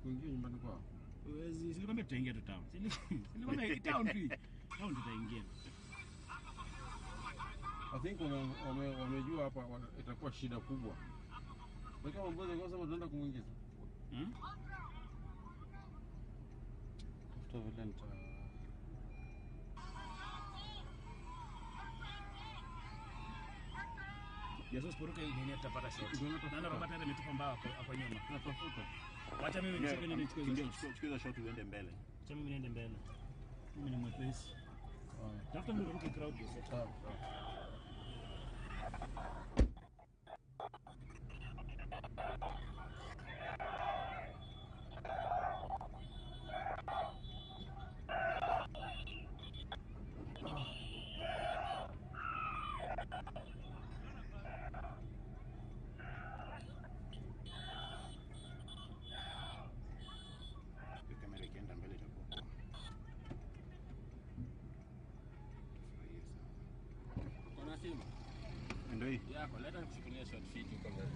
Kuingia nyumbani kwao. Huwezi, silikwambia tutaingia tu town. Silikwambia town tu. Town tutaingia. I think wamejua hapa itakuwa shida kubwa. Kwa kama mboza kwa sababu tunaenda kumuingiza. Tafuta vile nita Jesus poruka hii nini atapata shot. Naona Robert hata ametupa mbao hapo nyuma. Natafuta. Wacha mimi nishike nini nichukue hizo shots. Chukua hizo shot uende mbele. Wacha mimi niende mbele. Mimi ni mwepesi. Tafuta mtu ruke crowd yourself. Sawa. Hiyo kamera ikienda mbele itakuwa poa. Tufurahie sana. Kuna simu Ndio hii. yako, leta nikuchukulie shot fit huko mbele.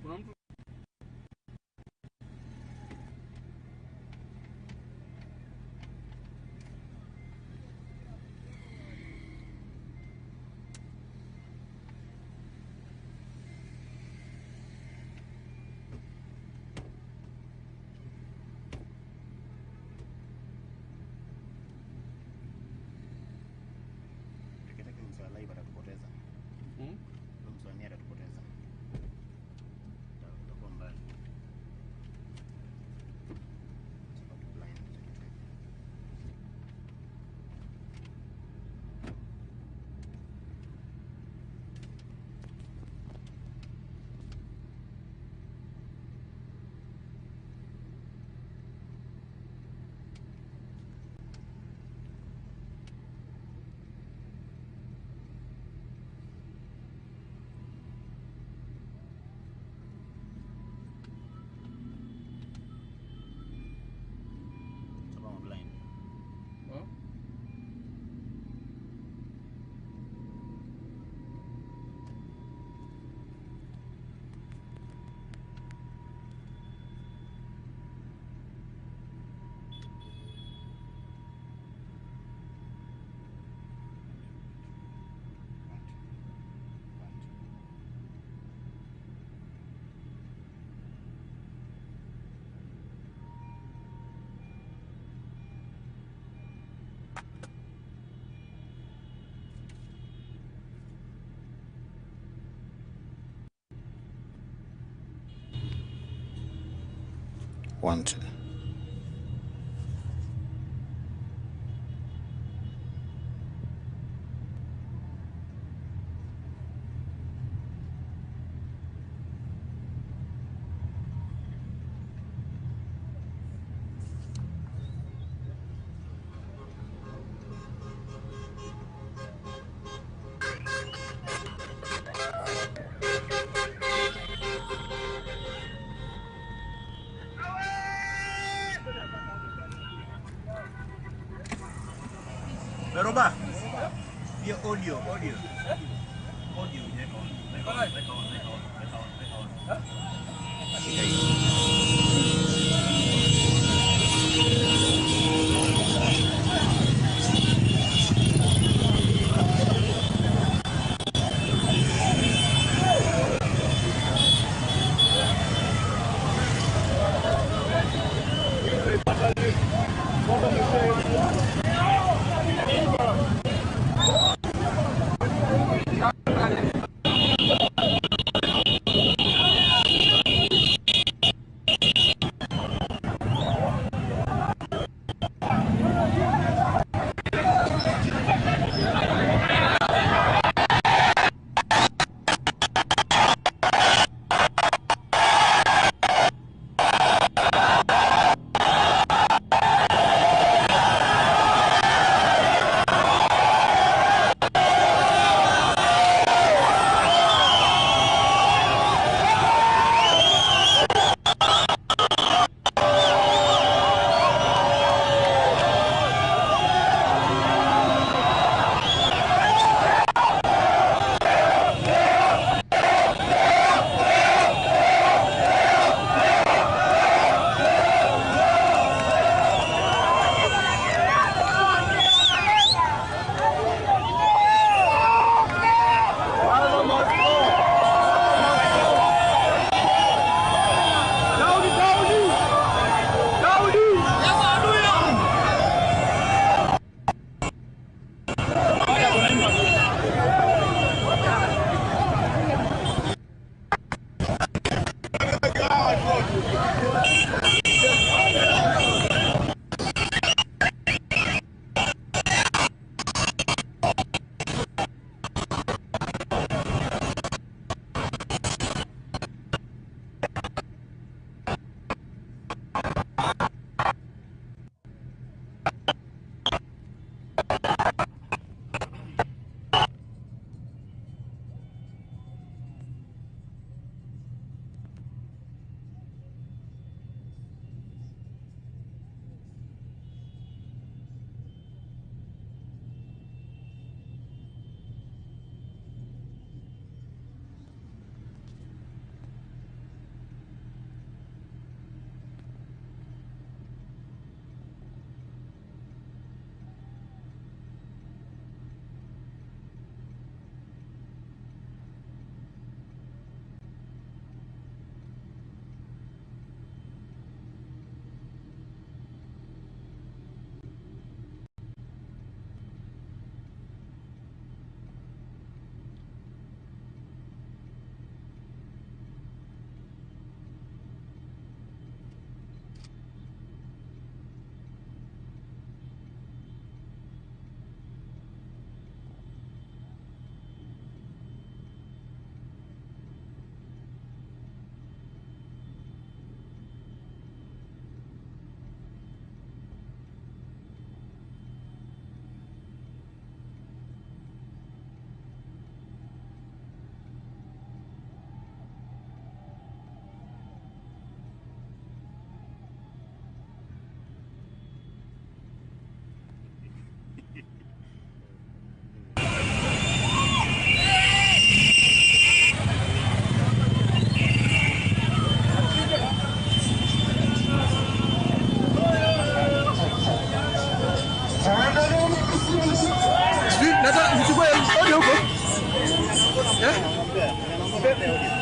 Kuna mtu Teketeke mswa live atatupoteza. Huyo msanii atatupoteza. Wanted. Roba, hiyo audio, audio. Audio, weka on, weka on, weka on, weka on, weka on, weka on. Shika hii.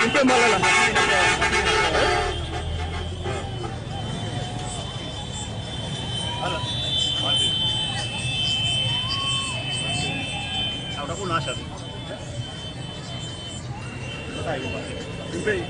Mpe Malala. Utakuwa unawasha tu. Mpe.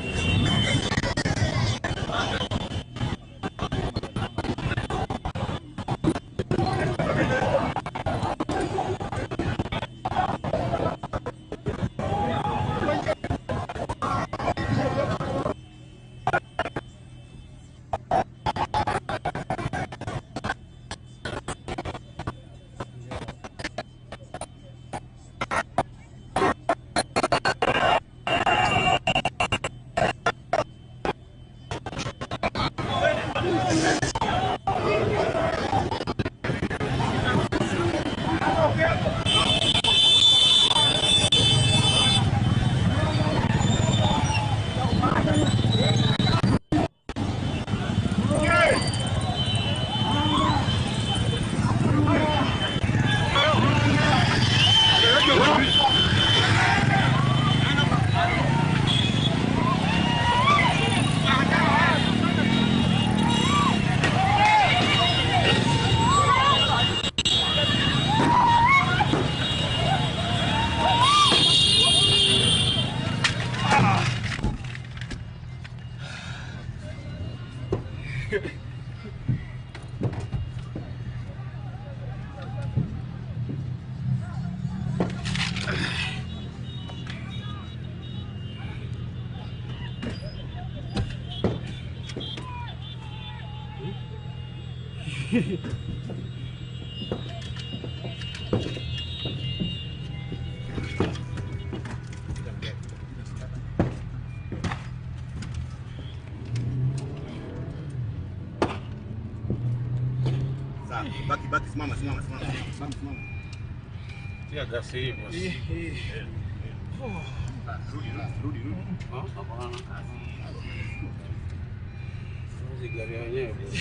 Sawa, baki baki, simama simama simama simama simama. Tia gasi hii boss. Rudi rudi rudi. Hapana. Hizi gari yenyewe boss.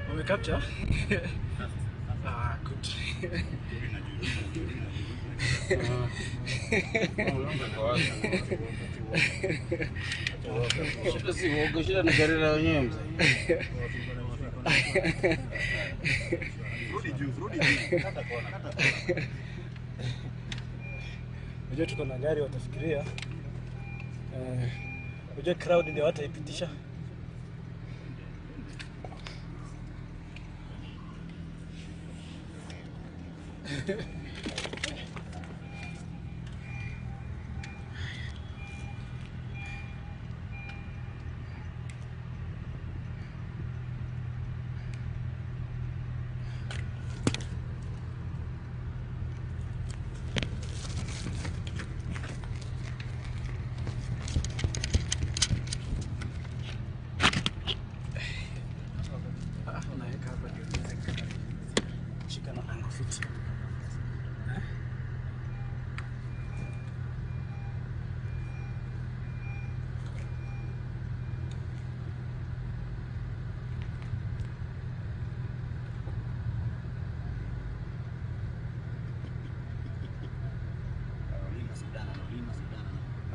Wame capture? Ah, good. Shida si uoga, shida ni gari la wenyewe mzee. Rudi juu, rudi juu. Kata kona, kata kona. Unajua tuko na gari watafikiria. Unajua crowd ndio wataipitisha. Unaweka hapa ndio niweze kushika na angle fit.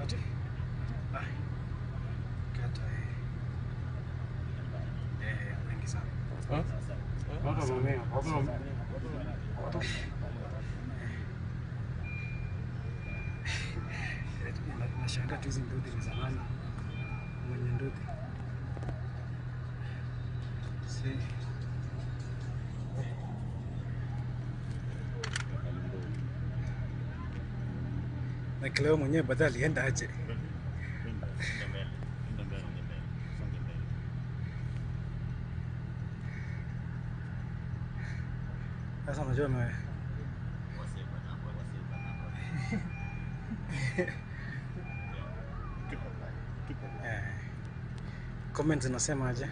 Ati? Kata wengi sana. Watu wamea, watu Nashangaa tu hizi nduthi ni zamani. Mwenye nduthi. Si. Na Cleo mwenyewe baadaye alienda aje? Sasa unajua me comments zinasema aje?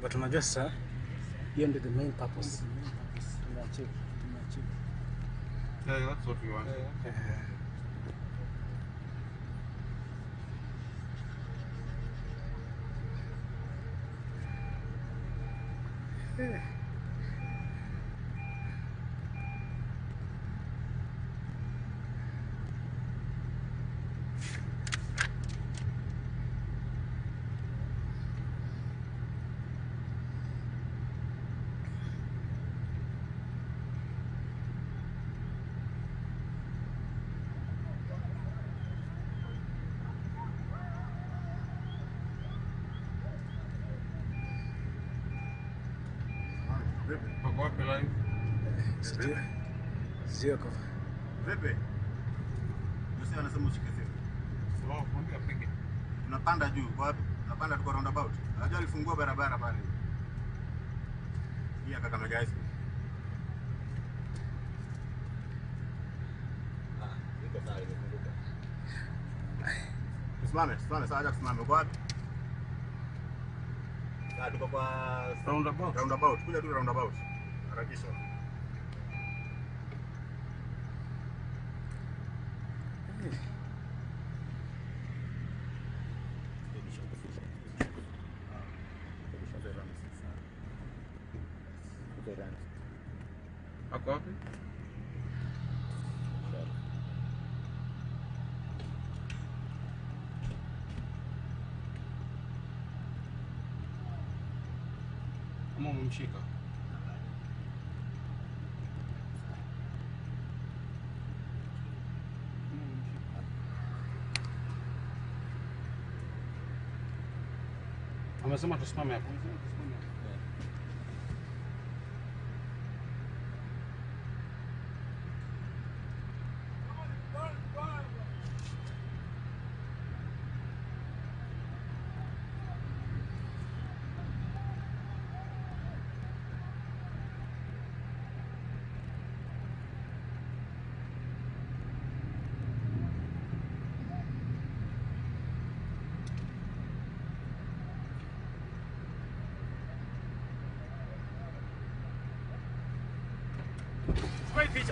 But unajua sasa hiyo ndio the main purpose. Tumeachieve. Yeah, that's what we want. Wako wapi live? Sijui ako. Vipi? Jose anasema ushike simu. Oh, mwambie apige. Tunapanda juu, kwa wapi? Tunapanda tuko roundabout. Unajua alifungua barabara pale. Hii Kakamega High School. Ah, iko sawa imefunguka. Tusimame, tusimame, sawa acha tusimame. Uko wapi? Ah, tuko kwa roundabout. Roundabout. Kuja tu roundabout. Harakisha. Ako wapi? Ama umemshika? Amesema tusimame hapo.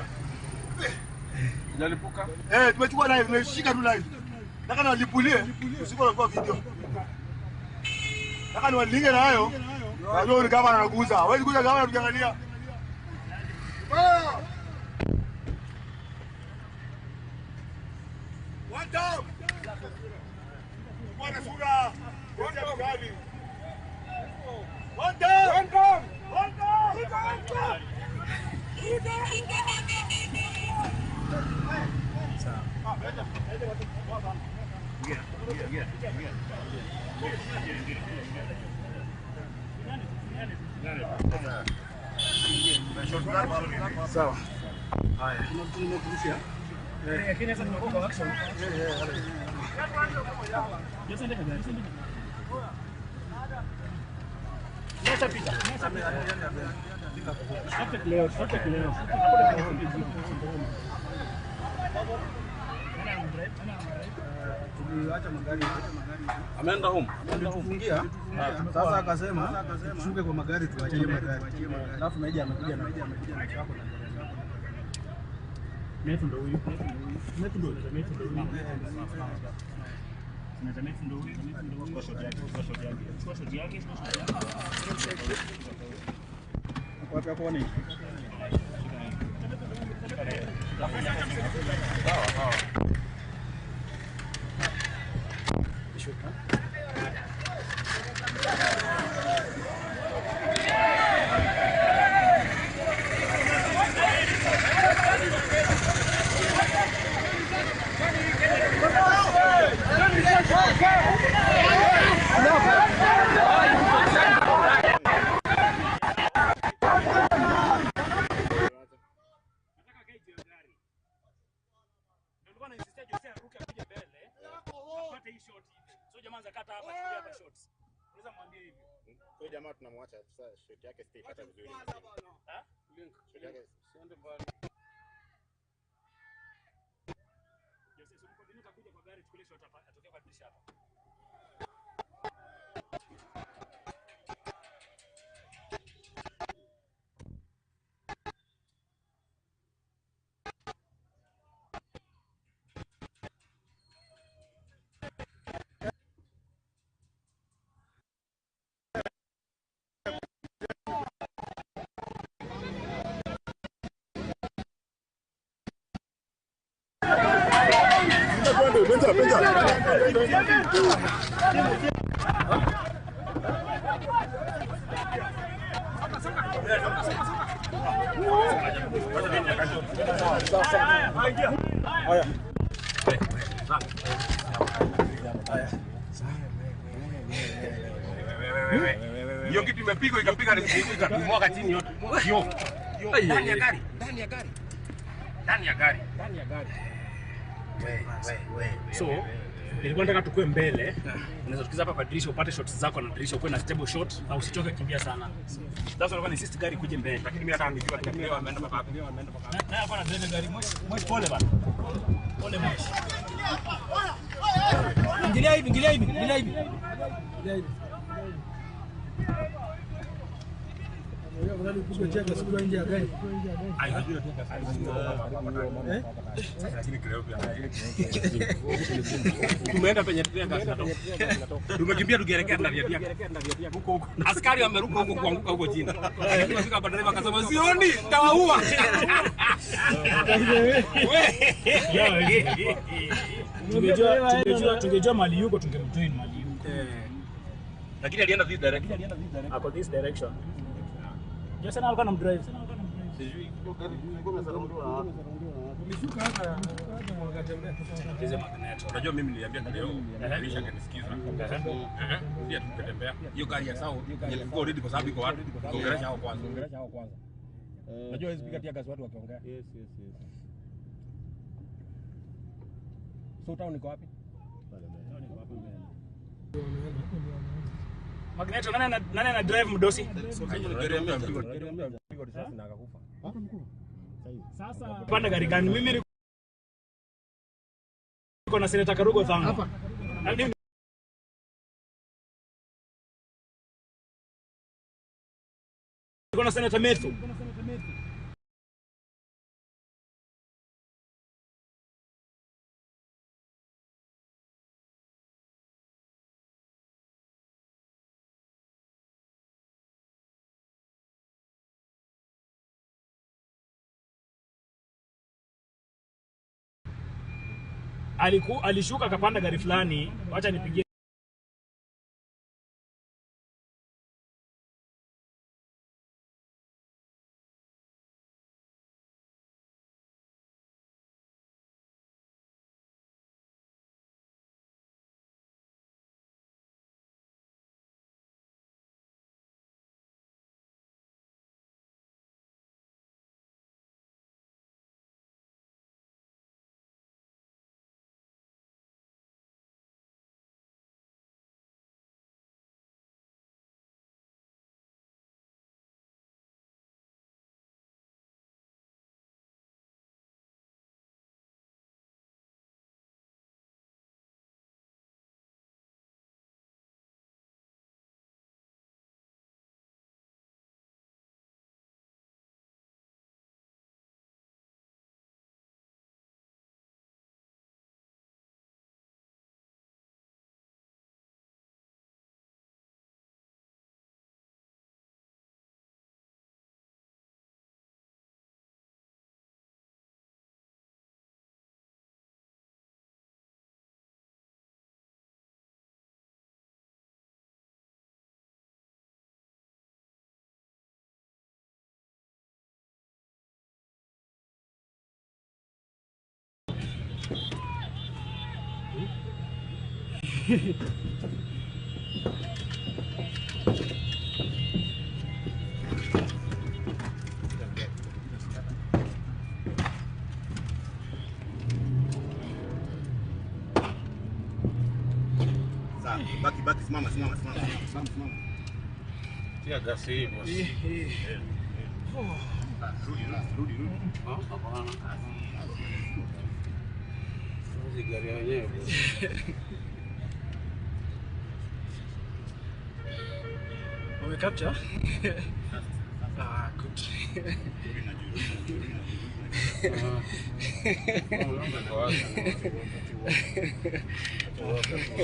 picha. Jalipuka. Eh, tumechukua live, tumeshika tu live. Nataka niwalipulie usiku wa video. Nataka niwalinge nayo. Najua ni kama anaguza. Hawezi kuja kama anatuangalia. One time. Bwana sura. One time. One time. One time. One time. One time. Sawa. Haya. Lakini sasa tunakuwa kwa action. Tuliacha magari Ameenda home. tulifungia. Sasa akasema tushuke kwa magari tuachie magari. Alafu Meja amekuja na chako na Mefu ndo huyu. Mefu ndo huyu. Mefu ndo huyu. Chukua shot yake, chukua shot yake. Chukua shot yake. wapi hapo ni? Nataka akae juu ya gari. Ndio nilikuwa nainsistia Jose aruke akuje mbele. Apate hii shot hivi. So jamaa anza kata hapa chukulia hapa shots. Unaweza mwambie hivyo. Huyo jamaa tunamwacha sasa, shot yake sitaipata vizuri. Ha? Shot yake Siende mbali. Jose, so mkono utakuja kwa gari chukulie shot hapa, atokee kwa dirisha hapa. Hiyo kitu imepigwa ikapiga ikamwaga chini yote. Kio. Ndani ya gari, ndani ya gari. Ndani ya gari. Ndani ya gari. So nilikuwa nataka tukue mbele. Unaweza tukiza hapa kwa dirisha upate shots zako na dirisha ukuwe na stable shot na usichoke kimbia sana. That's why nilikuwa insist gari kuje mbele. Lakini mimi hata nijua leo ameenda mpaka wapi. Ameenda mpaka wapi. Na alikuwa na drive gari Moshi. Moshi pole bana. Pole Moshi. Ingilia hivi, ingilia hivi, ingilia hivi. Tumeenda penye tear gas inatoka. Tumekimbia tukielekea ndani ya tear gas. Huko huko. Askari wameruka huko kuanguka huko chini. Lakini tumefika hapa dereva akasema sioni, tawaua. Tungejua mali yuko tungemjoin mali yuko. Lakini alienda this direction. Ako this direction. Jose alikuwa anamdrive. Hizo magneto. Unajua mimi niliambia leo, Elisha akanisikiza. Pia tukatembea. Hiyo gari ya sao ilikuwa already kwa sababu iko watu. Tuongelesha hao kwanza. Ongelesha hao kwanza. Unajua hizi piga tear gas watu wakiongea. Yes, yes, yes. So town iko wapi? Magneto nani ana drive mdosi? Gari ya mtu Pigwa risasi na akakufa. Sasa panda gari gani? Mimi niko na Senator Karugo Thang'wa. Na mimi niko na Senator Methu. Alishuka akapanda gari fulani, wacha nipigie Sawa, baki baki, simama simama simama simama simama. Tia gasi hii boss. Rudi rudi rudi. Hapana. Hizi gari yenyewe boss. Ume capture? Ah, good. Rudi na juu. Rudi na juu.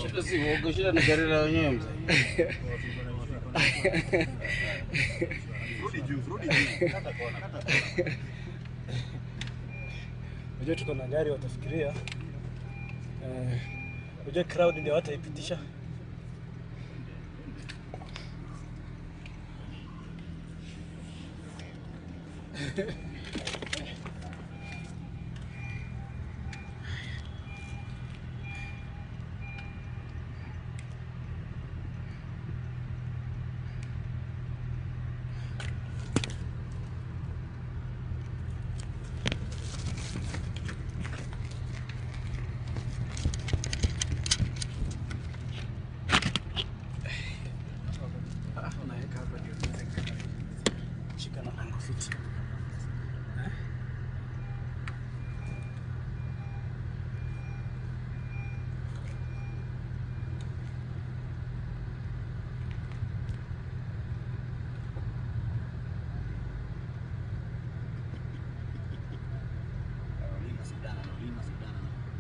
Shida si uoga, shida ni gari la wenyewe mzee. Rudi juu, rudi juu. Kata kona, kata kona. Unajua tuko na gari watafikiria. Unajua crowd ndio wataipitisha. Unaweka hapa ndio niweze shika na angle fit.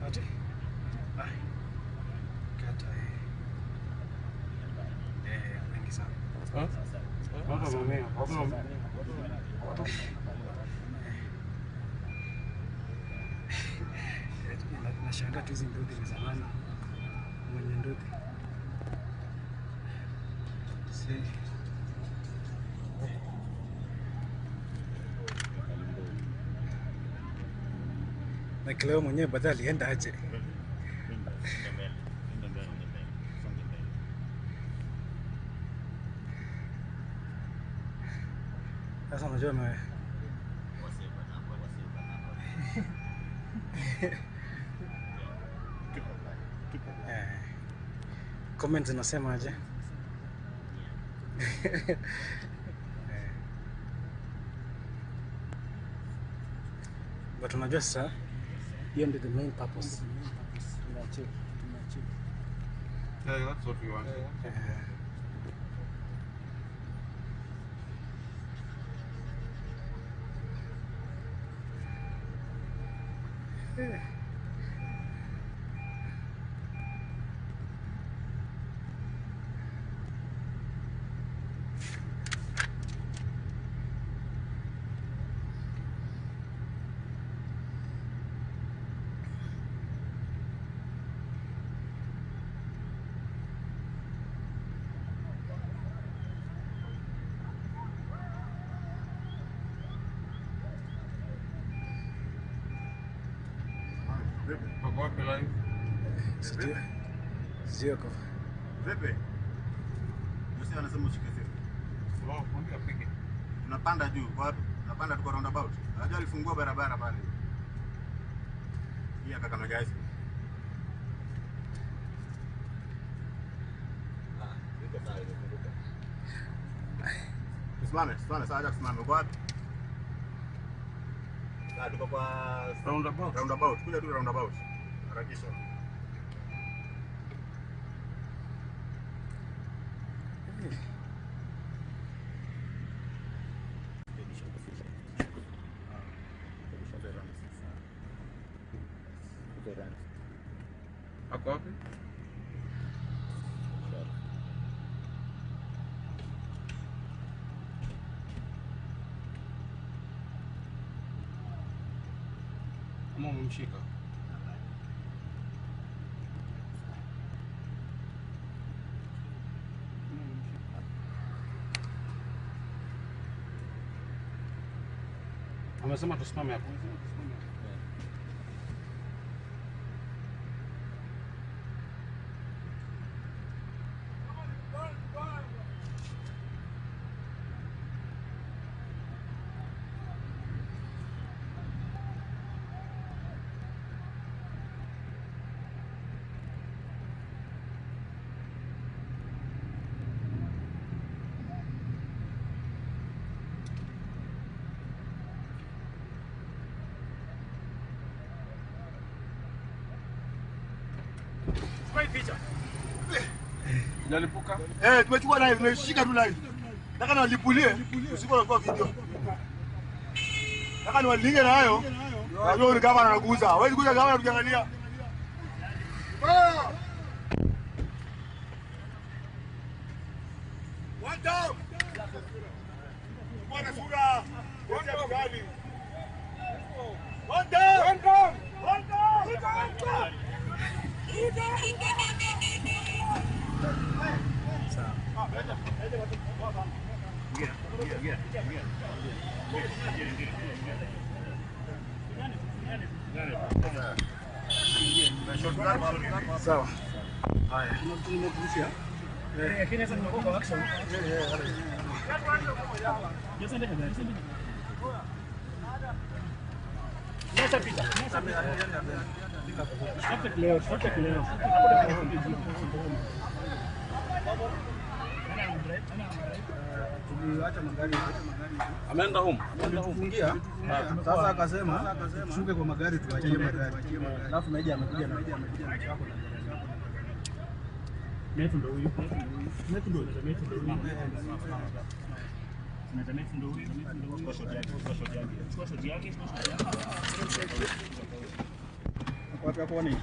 Ati? Ai. Kata eh. Wengi sana. Nashangaa tu hizi nduthi ni zamani, mwenye nduthi si na Cleo mwenyewe baadaye alienda aje? Sasa unajua comments zinasema aje? But unajua sasa hiyo ndio the main purpose. Tumeachieve. Yeah, that's what we want. Wapi live? Sijui. Sijui ako. Vipi? Jose anasema ushike simu. Oh, mwambie apige. Tunapanda juu kwa wapi? Tunapanda tuko roundabout. Unajua alifungua barabara pale. Hii ya Kakamega High School. Ah, iko sawa imefunguka. Tusimame, tusimame, sawa, acha tusimame. Uko wapi? Ah, tuko kwa Roundabout. roundabout. Kuja tu roundabout. Harakisha. Ako wapi? Ama umemshika? Amesema tusimame hapo. Jalipuka. Eh, tumechukua live, tumeshika tu live. Nataka niwalipulie usiku kwa video. Nataka niwalinge na hayo. Najua ni gavana anaguza. Hawezi kuja gavana tukiangalia. Ah! One down. Bwana sura. One down. One down. One down. One down. One down. Sawa. Haya. Lakini sasa tumekuwa kwa action. Jose ndio ndio. Nasa pita. Nasa pita. Tafute kileo, tafute kileo. Tuliacha magari. Ameenda home. Alitufungia. Sasa akasema tushuke kwa magari tuachie magari. Alafu Meja amekuja na Metu ndo huyu. Metu ndo huyu. Metu ndo huyu. Metu ndo huyu. Chukua shot yake, chukua shot yake. Chukua shot yake, chukua shot yake. Kwa wapi hapo ni?